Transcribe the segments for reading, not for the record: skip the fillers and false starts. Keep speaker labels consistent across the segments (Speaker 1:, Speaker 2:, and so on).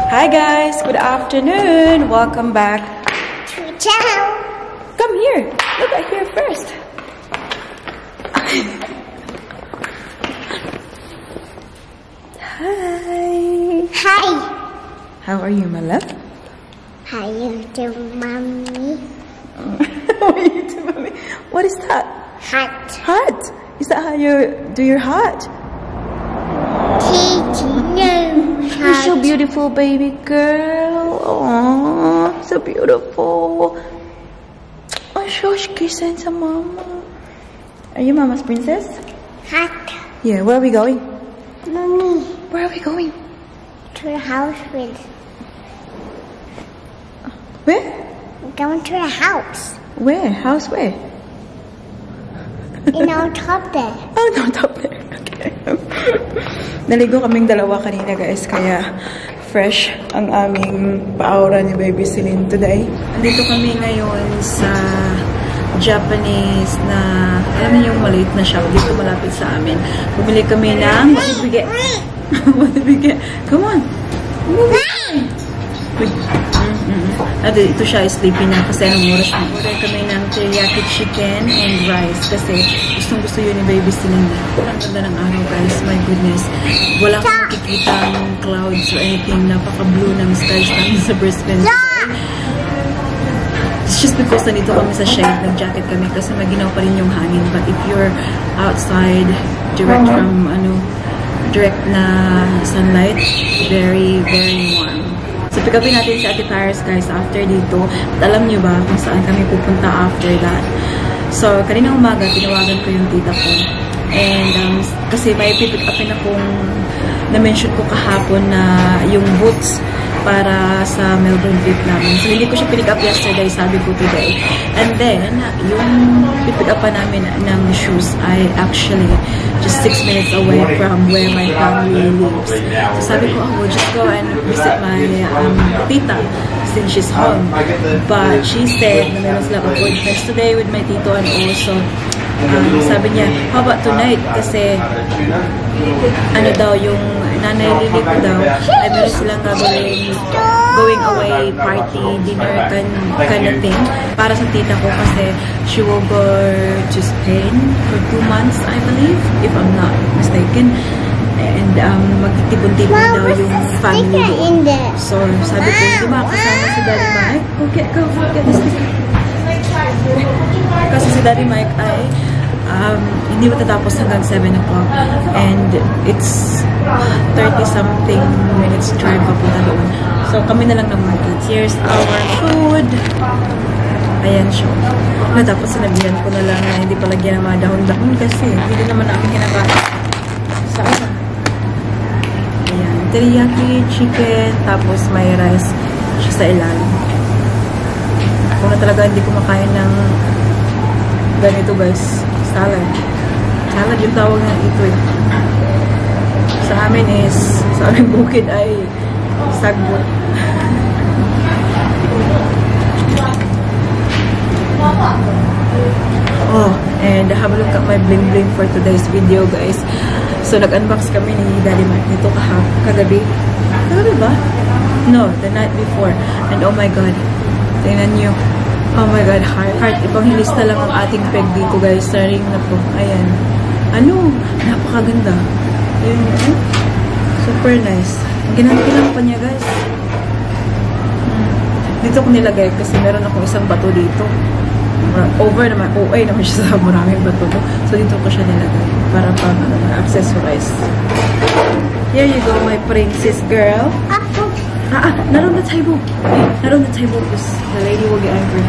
Speaker 1: Hi guys, good afternoon. Welcome back.
Speaker 2: To channel.
Speaker 1: Come here. Look at here first. Hi.
Speaker 2: Hi.
Speaker 1: How are you, my love?
Speaker 2: How you doing, Mommy?
Speaker 1: How are you doing, Mommy? What is that?
Speaker 2: Hot.
Speaker 1: Hat. Is that how you do your hat?
Speaker 2: Teaching no
Speaker 1: You're so
Speaker 2: hot.
Speaker 1: Beautiful, baby girl. Oh, so beautiful. Oh, shush, kiss sa mama. Are you Mama's princess?
Speaker 2: Hot.
Speaker 1: Yeah, where are we going?
Speaker 2: Mommy,
Speaker 1: Where are we going?
Speaker 2: To the house with.
Speaker 1: Where?
Speaker 2: Going to the house.
Speaker 1: Where? House where?
Speaker 2: In our top there.
Speaker 1: Oh, no, top there. Okay. Naligo kaming dalawa kanina, guys. Kaya fresh ang aming pa-aura ni Baby Celine today. Andito kami ngayon sa Japanese na, alam niyo yung maliit na shop dito malapit sa amin. Bumili kami ng, what did we get? What did we get? Come on! Wait. At ito siya, sleepy na kasi anong oras na. Order kami ng teriyaki chicken and rice kasi gustong gusto yun ni Baby Celine. Ang ganda ng araw, guys. My goodness. Wala kang makikita ng clouds or anything. Napaka-blue ng skies namin sa Brisbane. It's just because nandito kami sa shade, nag-jacket kami kasi maginaw pa rin yung hangin. But if you're outside, direct from, ano, direct na sunlight, very, very warm. So, pick upin natin si Ate Paris, guys, after dito. At alam niyo ba kung saan kami pupunta after that? So, kanina umaga, tinawagan ko yung tita ko. And, kasi may pipick upin akong na-mention ko kahapon na yung boots para sa Melbourne trip namin. So, hindi ko siya pinick up yesterday, sabi ko today. And then, yung pipick up pa namin ng shoes ay actually just 6 minutes away from where my family lives. So, sabi ko, "Oh, we'll just go and visit my tita since she's home." But she said na meron silang appointments today with my tito and also sabi niya, "How about tonight?" Kasi ano daw, yung Nanay Lily ko daw, ay meron silang gagawin going away party, dinner kind of thing para sa tita ko kasi she will go to Spain for 2 months, I believe, if I'm not mistaken. And magtitipon-tipon daw yung family doon. So, sabi ko, di ba, kasama si Daddy Mike? Go get, go, get the sticker. Kasi si Daddy Mike ay hindi matatapos hanggang 7 o'clock. And it's 30 something minutes drive papunta doon. So, kami na lang ng mga kids. Here's our food. Ayan siya. Na, tapos sinabihan ko na lang na hindi palagyan ng mga dahon-dahon kasi hindi naman namin kinakain. Sa ano? Ayan. Teriyaki, chicken, tapos may rice siya sa ilalim. Kung na talaga hindi kumakain ng ganito, guys. Salad. Salad yung tawag na ito eh. Sa amin is, sa aming bukid ay sagbot. Oh, and have a look at my bling bling for today's video, guys. So, nag-unbox kami ni Daddy Mike nito kagabi. Kagabi ba? No, the night before. And oh my God, tingnan nyo. Oh my God, heart. Heart, Evangelista lang ang ating peg dito, guys. Sa ring na to. Ayan. Ano? Napakaganda. Ayun, eh. Super nice. Ang ginamit pa niya, guys. Dito ko nilagay kasi meron akong isang bato dito. Over naman, OA naman siya sa maraming bato. So, dito ko siya nilagay para pang ano, accessorize. Here you go, my princess girl. Ah, ah, not on the table. Hey, not on the table because the lady will get angry.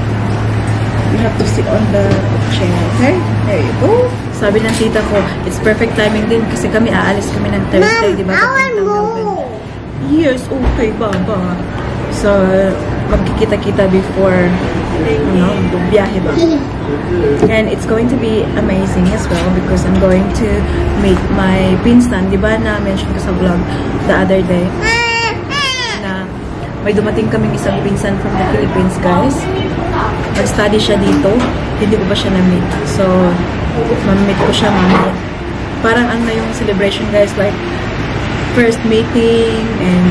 Speaker 1: You have to sit on the chair, okay? There you go. Sabi ng tita ko, it's perfect timing din kasi kami aalis kami ng Thursday, di ba?
Speaker 2: I want
Speaker 1: Papuntang Melbourne.
Speaker 2: more.
Speaker 1: Yes, okay, baba. So, magkikita-kita before, ano, biyahe ba? And it's going to be amazing as well because I'm going to meet my pinsan. Di ba na-mention ko sa vlog the other day na may dumating kaming isang pinsan from the Philippines, guys. Nag-study siya dito. Hindi ko pa siya na-meet. So, ma-meet ko siya mamaya. Parang ano yung celebration, guys, like first meeting and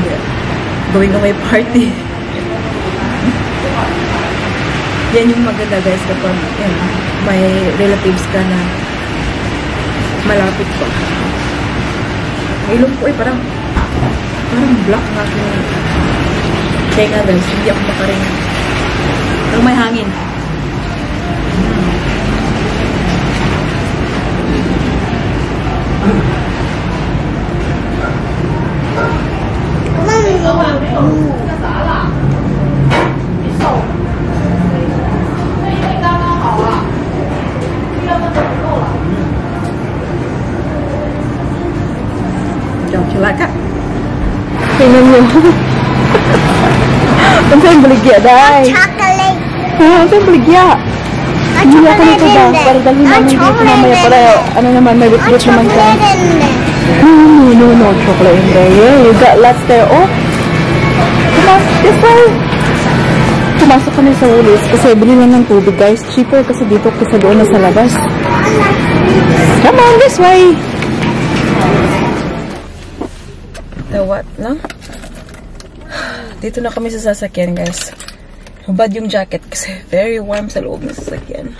Speaker 1: Going away party. Yan yung maganda, guys, kapag yan, may relatives ka na malapit pa. Ang ilong ko ay parang black na aking tenga, guys. Hindi ako makaringa. Pero may hangin. Don't you like it? Tingnan niyo. Ang sa'yo baligya, day.
Speaker 2: Chocolate.
Speaker 1: Ah, ang sa'yo baligya. Hindi ako nito ba? Para dalhin namin dito mamaya. Para ano naman, may bitbit naman ka.
Speaker 2: Chocolate in there.
Speaker 1: No, chocolate in there. Yeah, you got lots there. Oh, come on, this way. Pumasok kami sa Woolies kasi bili lang ng tubig, guys. Cheaper kasi dito kaysa doon na sa labas. Come on, this way. The what, no? Dito na kami sa sasakyan, guys. Hubad yung jacket kasi very warm sa loob ng sasakyan.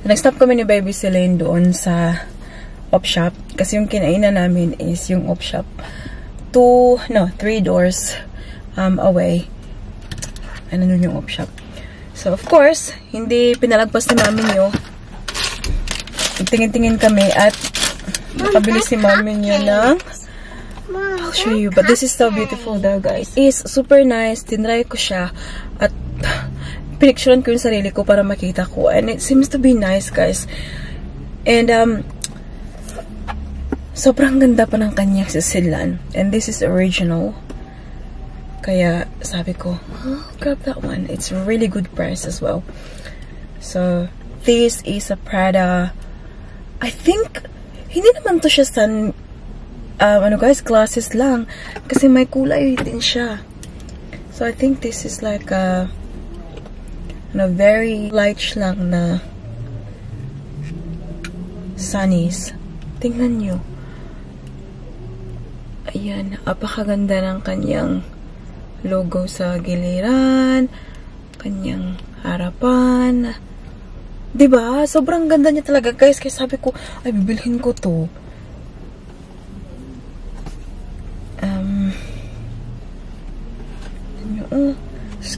Speaker 1: Nag-stop kami ni Baby Celine doon sa op shop. Kasi yung kinainan namin is yung op shop. Two, no, three doors away. Ano nun yung op shop. So, of course, hindi pinalagpas ni Mami nyo. Tingin-tingin kami at nakabili si Mami nyo ng I'll show you. But this is so beautiful though, guys. It's super nice. Tinry ko siya. At pinicturean ko yung sarili ko para makita ko. And it seems to be nice, guys. And, sobrang ganda pa ng kanyang sisidlan. And this is original. Kaya, sabi ko, oh, grab that one. It's really good price as well. So, this is a Prada. I think, hindi naman to siya sun, ano guys, glasses lang. Kasi may kulay din siya. So, I think this is like a, ano, very light lang na sunnies. Tingnan nyo. Ayan, apakaganda ng kanyang logo sa giliran, kanyang harapan. Diba? Sobrang ganda niya talaga, guys. Kaya sabi ko, ay, bibilhin ko to. Oh,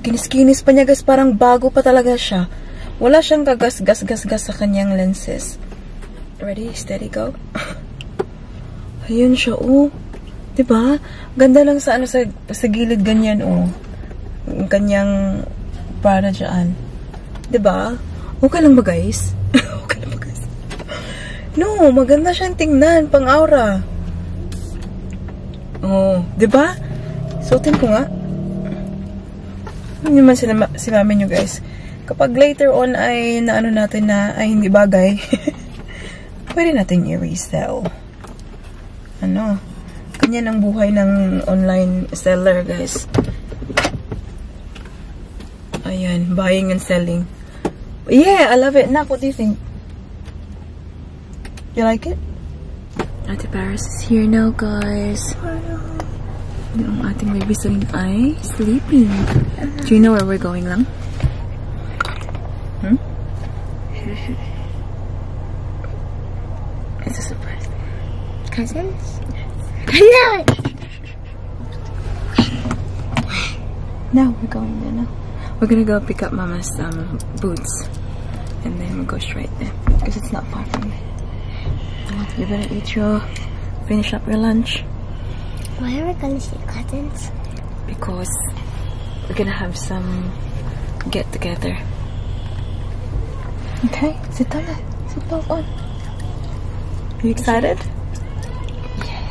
Speaker 1: kinis-kinis pa niya, guys. Parang bago pa talaga siya. Wala siyang kagas-gas-gas-gas sa kanyang lenses. Ready? Steady, go. Ayun siya, oh. Diba? Ganda lang sa ano sa gilid ganyan, oh. Yung kanyang para dyan. Diba? Okay lang ba, guys? Okay lang ba, guys? No, maganda siyang tingnan. Pang aura. Oh, diba? Suotin ko nga. Hindi naman si mami nyo, guys. Kapag later on ay naano natin na ay hindi bagay, pwede natin i-resell. Ano? Ganyan ang buhay ng online seller, guys. Ayan, buying and selling. Yeah, I love it. Nak, what do you think? You like it? Ate Paris is here now, guys. Yung ating baby Celine ay sleeping. Do you know where we're going lang? Hmm? It's a surprise.
Speaker 2: Cousins? Yes.
Speaker 1: No, we're going there now. We're gonna go pick up Mama's boots. And then we'll go straight there. Because it's not far from there. You better finish up your lunch.
Speaker 2: Why are we gonna see cousins?
Speaker 1: Because we're gonna have some get together. Okay, sit down there. Sit down on. Are you excited? Yeah.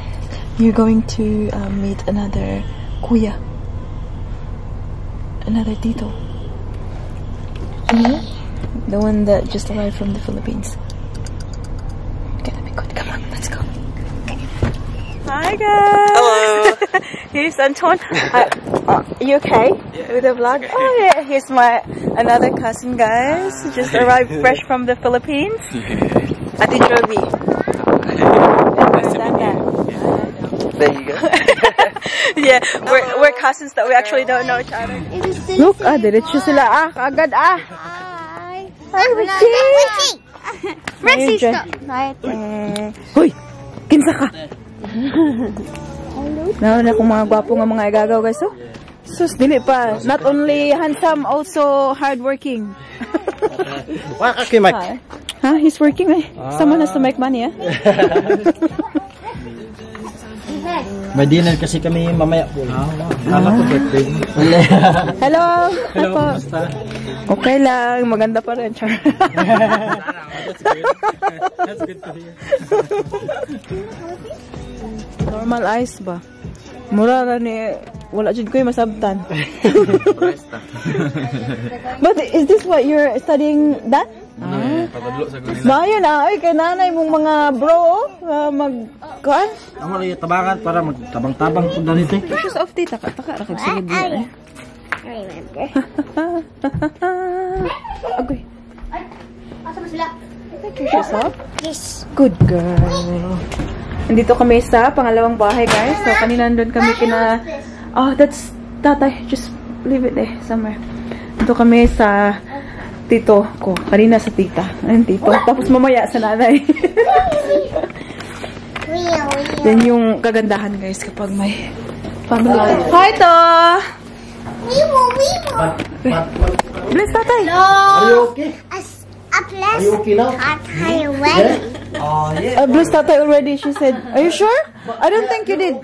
Speaker 1: You're going to meet another kuya. Another tito. Mm-hmm. The one that just arrived from the Philippines. Gonna be good. Come on, let's go. Hi guys!
Speaker 3: Hello!
Speaker 1: Here's Anton. You okay?
Speaker 3: Yeah,
Speaker 1: with the vlog?
Speaker 3: Okay.
Speaker 1: Oh yeah, here's my another cousin, guys. Who just arrived fresh from the Philippines. Ate Joby.
Speaker 3: Nice to meet you. Yeah. There you go.
Speaker 1: Yeah, we're cousins that we actually don't know each other. Look, ah, diretso sila ah, kaagad ah.
Speaker 2: Hi.
Speaker 1: Hi, Rixie.
Speaker 2: Rixie! Rixie, stop. Right there.
Speaker 1: Hoy, kinsa ka? Naon na kung mga gwapo nga mga igagaw, guys, oh. Sus, dili pa. Not only handsome, also hardworking.
Speaker 3: Wala ka kay Mike.
Speaker 1: Ha? He's working eh. Someone has to make money, eh.
Speaker 3: May dinner kasi kami mamaya po. Kala ko birthday.
Speaker 1: Hello!
Speaker 3: Hello,
Speaker 1: po.
Speaker 3: kumusta?
Speaker 1: Okay lang. Maganda pa rin. Char.
Speaker 3: That's good. That's good to hear.
Speaker 1: Normal eyes ba? Mura ra ni wala jud ko'y masabtan. But is this what you're studying, Dan?
Speaker 4: Ah.
Speaker 1: Maayo na ay kay nanay mong mga bro oh, mag kuan?
Speaker 3: Amo lang yung tabangan para magtabang-tabang po dito.
Speaker 1: Shoes off tita taka taka ra kag sulod niya. Eh.
Speaker 2: I remember.
Speaker 1: Agoy.
Speaker 2: Ay, asa ba sila?
Speaker 1: Take your shoes off.
Speaker 2: Yes.
Speaker 1: Good girl. Nandito kami sa pangalawang bahay, guys. So, kanina nandun kami kina... Oh, that's tatay. Just leave it there somewhere. Dito kami sa tito ko. Kanina sa tita. Ayun, tito. Tapos mamaya sa nanay. Yan yung kagandahan, guys, kapag may family. Hi, to! Bless, tatay!
Speaker 3: Are you okay?
Speaker 2: A bless.
Speaker 3: Are you okay now?
Speaker 2: Tatay already.
Speaker 4: Oh, yeah.
Speaker 1: Bless tatay already, she said. Are you sure? I don't think you did.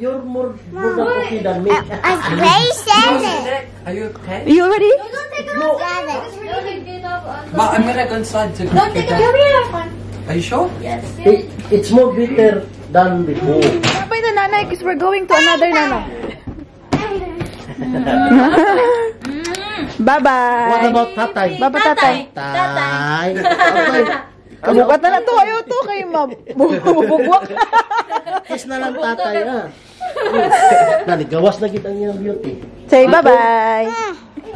Speaker 3: You're more than okay than me.
Speaker 2: A bless it.
Speaker 4: Are you okay?
Speaker 1: You already?
Speaker 3: No.
Speaker 4: But I'm gonna go inside to quickly. Are you sure?
Speaker 2: Yes.
Speaker 3: It's more bitter than before.
Speaker 1: Bye na nanay, because we're going to another nanay. Bye-bye.
Speaker 3: What about tatay?
Speaker 1: Bye-bye, tatay.
Speaker 3: Tatay. Tatay.
Speaker 1: Kabukat na na to. Ayaw to. Kayo mabubugwak.
Speaker 3: Kiss na lang tatay, ah. Naligawas na kita ang iyang beauty.
Speaker 1: Say bye-bye.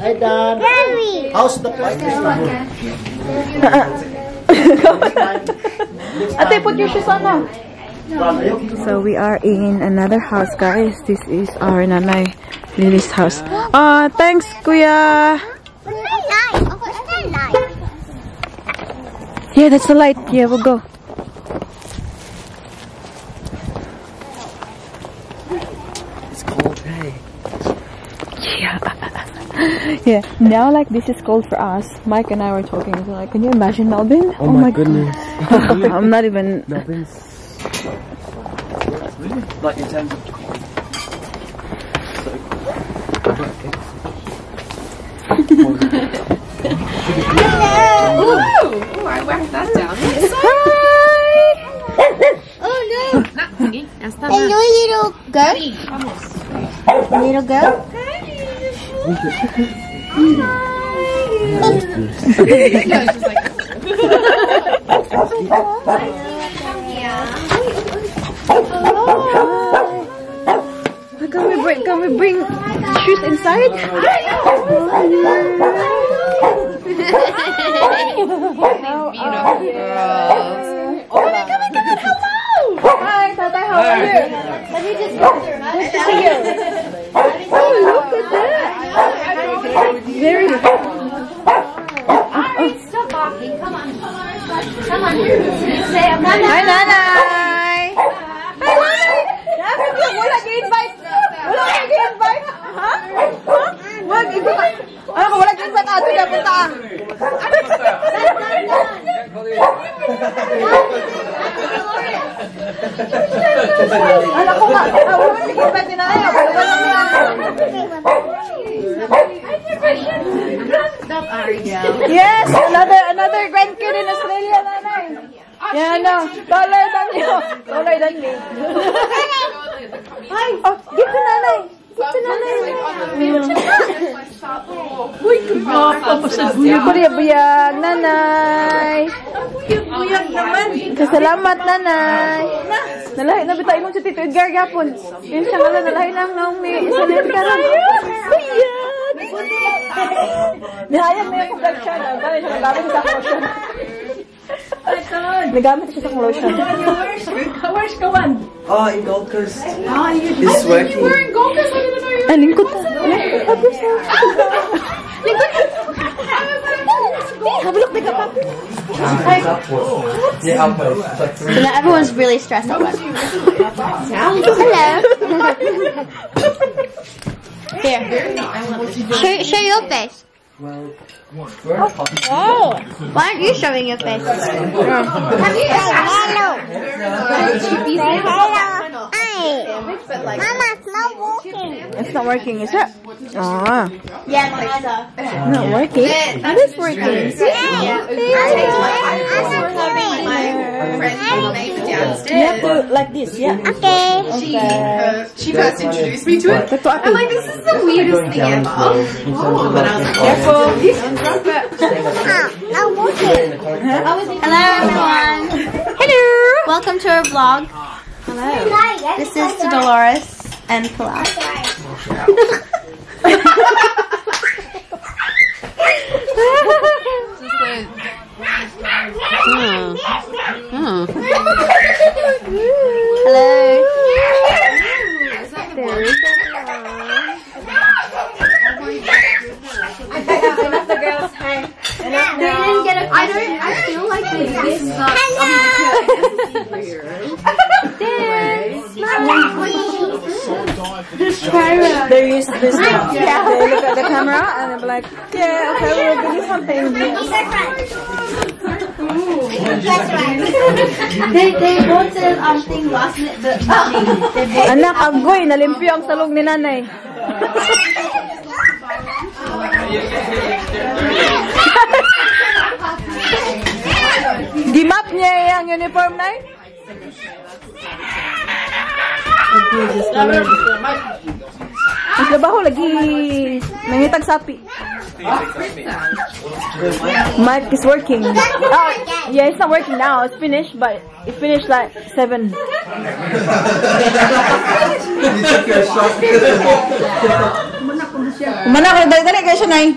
Speaker 3: Hi, Dan. How's the price?
Speaker 1: Ate, put your shoes on now. So we are in another house, guys. This is our Nanay Lily's house. Thanks, Kuya.
Speaker 2: What's that light? What's that light?
Speaker 1: Yeah, that's the light. Yeah, we'll go.
Speaker 4: It's cold, hey.
Speaker 1: Yeah. Yeah. Now, like, this is cold for us. Mike and I were talking. So, like, can you imagine Melbourne?
Speaker 4: Oh, my goodness.
Speaker 1: God. I'm not even.
Speaker 4: Melbourne's really like in terms of cold. So
Speaker 5: Ooh, I whacked that down.
Speaker 1: Hi!
Speaker 2: Oh no! Hello, little girl. Little girl.
Speaker 1: Can we bring shoes inside?
Speaker 5: Beautiful girls.
Speaker 1: Come on, come on, come on. Hello! Hi, Tatay, how are you?
Speaker 2: Let me just go through.
Speaker 1: Good to see you. Oh, look at that. Very good.
Speaker 5: Stop barking. Come on. Come on. Say I'm not.
Speaker 1: Hi, Nanay! Hi, Nanay! Wala ka-invite! Wala ka-invite! Ha? Ha? Wag, invite! Ano ka, wala ka-invite? Ato na, punta ah! Ano ko nga? Wala ka-invite ni Nanay. Wala ka.
Speaker 5: Stop, Ariel.
Speaker 1: Yes, another grandkid in Australia, Nanay. Yeah, no. Taller than you. Taller than me. Hi. Oh, give to Nanay. Give to Nanay. Uy, buyag, Nanay. Buyag naman. Salamat, Nanay. Nalahi na bitaw imong si Tito Edgar gapon. Yun siya nga nalahi na ang naong ni Isabel karon. Buyag. Nihayag na yung vlog channel. Bali siya nagabing sa ako siya. Nagamit siya sa lotion.
Speaker 5: Where's Kawan?
Speaker 4: Oh, in Gold Coast. He's working.
Speaker 1: Ay, lingkod ta. Tapos na. Lingkod. Eh, habulok na ka pa.
Speaker 4: Yeah, almost. It's like 3.
Speaker 2: So now everyone's really stressed at work. Hello. Here. Show your face.
Speaker 4: Well, we're in a coffee.
Speaker 2: Oh. Why aren't you showing your face? Have you hello. Hello. Mama, it's not working.
Speaker 1: It's not working, is it? Ah.
Speaker 2: Yeah, it's
Speaker 1: Not working? It is working. See? You have to like this, yeah?
Speaker 2: Okay.
Speaker 1: Okay.
Speaker 6: She first introduced me to it.
Speaker 1: Kato
Speaker 6: I'm like, this is the weirdest thing ever. Oh, but I was like,
Speaker 1: Careful.
Speaker 2: Not working. Hello, everyone.
Speaker 1: Hello.
Speaker 2: Welcome to our vlog.
Speaker 1: Hello.
Speaker 2: This is to Dolores and Pilar. Hello.
Speaker 5: Enough the girls. Hi. Enough
Speaker 2: They
Speaker 5: now.
Speaker 2: didn't get a
Speaker 6: I don't, I feel like they missed up.
Speaker 1: They use this now. Yeah. They look at the camera and they're like, yeah, okay, we'll give you something.
Speaker 2: They bought the thing last minute, but
Speaker 1: Anak, agoy, nalimpyo ang salong ni nanay. Gimap niya ang uniform, nay? Mas labaho lagi. Nangitag sapi. Mike is working. Oh, yeah, it's not working now. It's finished, but it finished like 7.
Speaker 4: You took your shot.
Speaker 1: Kumana ko, dali-dali kayo siya, nay.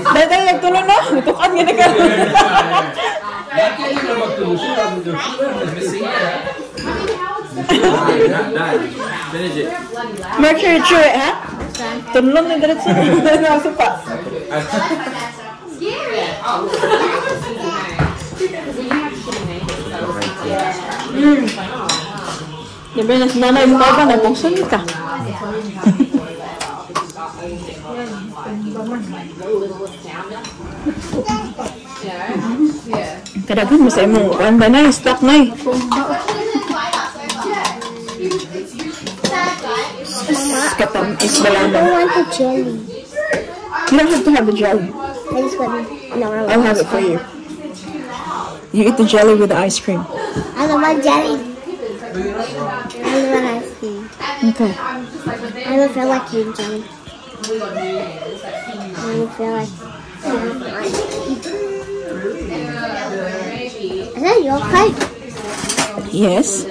Speaker 1: Dali-dali, nagtulong no? Tukan nga na ka. Make sure you chew it, ha? Tunlong na diretso. Nasupa. Libre na si nanay mo ka ba? Nagpungsun ka. Kadaghan mo sa imong kuan ba nay? Stock nay. Katamis balano.
Speaker 2: I want the jelly.
Speaker 1: You don't have to have the jelly.
Speaker 2: I just want no.
Speaker 1: I'll have it for you. You eat the jelly with the ice cream.
Speaker 2: I don't want jelly. I don't want ice cream.
Speaker 1: Okay.
Speaker 2: I don't feel like eating jelly. I don't feel like ice cream. Is that your Coke?
Speaker 1: Yes.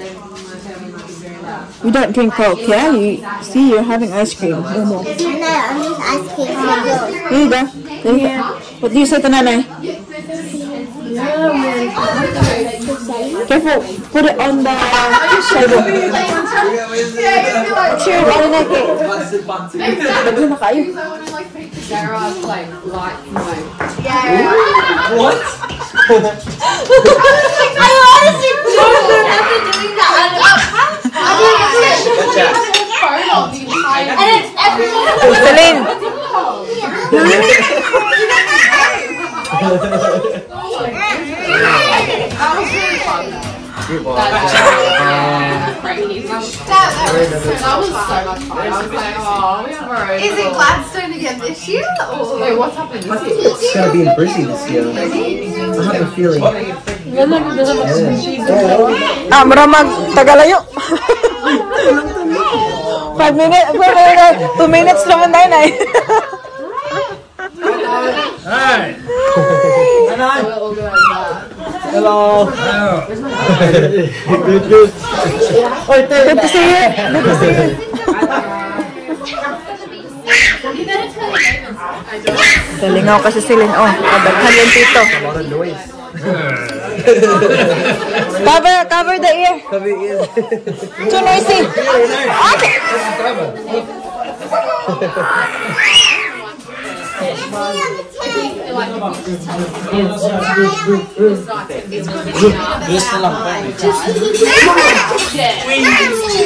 Speaker 1: You don't drink Coke, yeah? You see, you're having ice cream. No more.
Speaker 2: No, I'm just asking for yours.
Speaker 1: Here you go. There you go. What do you say to Nanay? Careful, put it on the table. Sure, on the cake. Daghan na kayo.
Speaker 4: What?
Speaker 2: I honestly don't remember doing that. And it's everyone.
Speaker 1: Celine!
Speaker 6: That was so much fun. I was like, oh, we have our own.
Speaker 7: Is it Gladstone again this year? Or
Speaker 6: Wait, what's happening this year?
Speaker 3: It's gonna be in Brizzy this year. I have a feeling. Yeah.
Speaker 1: Ah, mura mag Tagalayo. 5 minutes, 5 minutes, 2 minutes naman tayo na.
Speaker 3: Hi. Hello. Good, good.
Speaker 1: Good to see you. Good to see you. Kalingaw kasi silin. Oh, kadaghan yung tito.
Speaker 3: A lot of noise.
Speaker 1: Cover, cover the ear. Too noisy. Okay.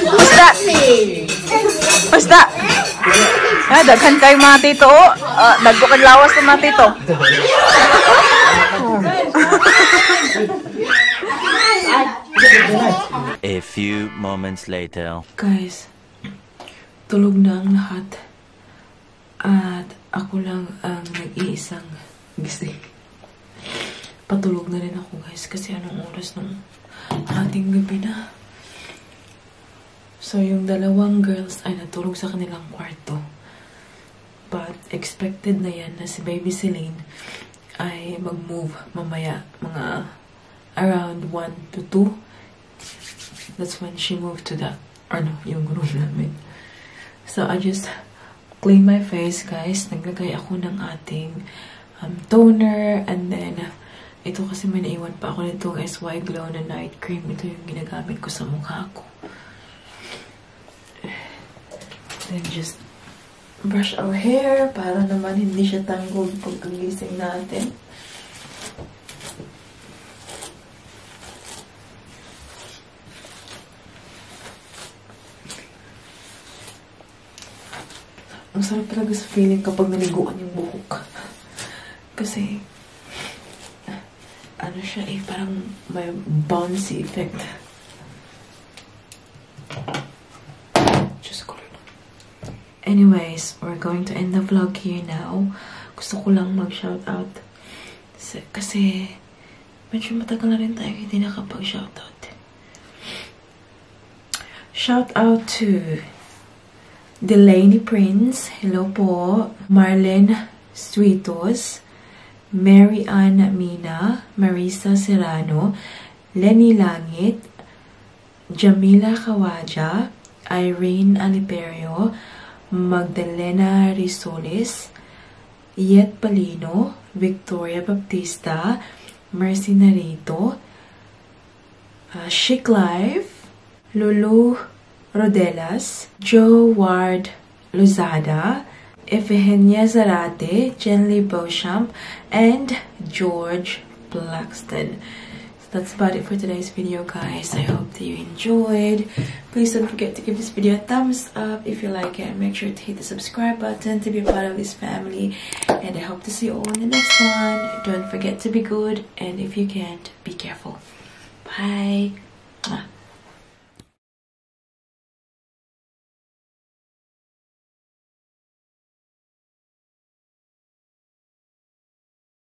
Speaker 1: What's that? What's that? Ah, daghan kayo mga tito. Oh. Ah, dagko kag lawas ng mga tito.
Speaker 8: A few moments later.
Speaker 1: Guys, tulog na ang lahat. At ako lang ang nag-iisang gising. Patulog na rin ako, guys, kasi anong oras nung ating gabi na. So, yung dalawang girls ay natulog sa kanilang kwarto. But expected na yan na si Baby Celine ay mag-move mamaya, mga around 1 to 2. That's when she moved to the, ano, yung room namin. So, I just clean my face, guys. Naglagay ako ng ating toner. And then, ito kasi may naiwan pa ako nitong SY Glow na night cream. Ito yung ginagamit ko sa mukha ko. Then, just brush our hair para naman hindi siya tangled pagkagising natin. Ang sarap talaga sa feeling kapag naliguan yung buhok. Kasi, ano siya eh, parang may bouncy effect. Diyos ko, Lord. Anyways, we're going to end the vlog here now. Gusto ko lang mag-shoutout. Kasi, medyo matagal na rin tayo hindi nakapag-shoutout. Shoutout to Delaney Prince, hello po. Marlene Suitos, Mary Ann Mina, Marisa Serrano, Lenny Langit, Jamila Kawaja, Irene Aliperio, Magdalena Risoles, Yet Palino, Victoria Baptista, Mercy Narito, Chic Life, Lulu Rodelas, Joe Ward Lozada, Efigenia Zarate, Jenly Beauchamp, and George Blackston. So that's about it for today's video, guys. I hope that you enjoyed. Please don't forget to give this video a thumbs up if you like it, and make sure to hit the subscribe button to be a part of this family. And I hope to see you all in the next one. Don't forget to be good, and if you can't, be careful. Bye. Mwah.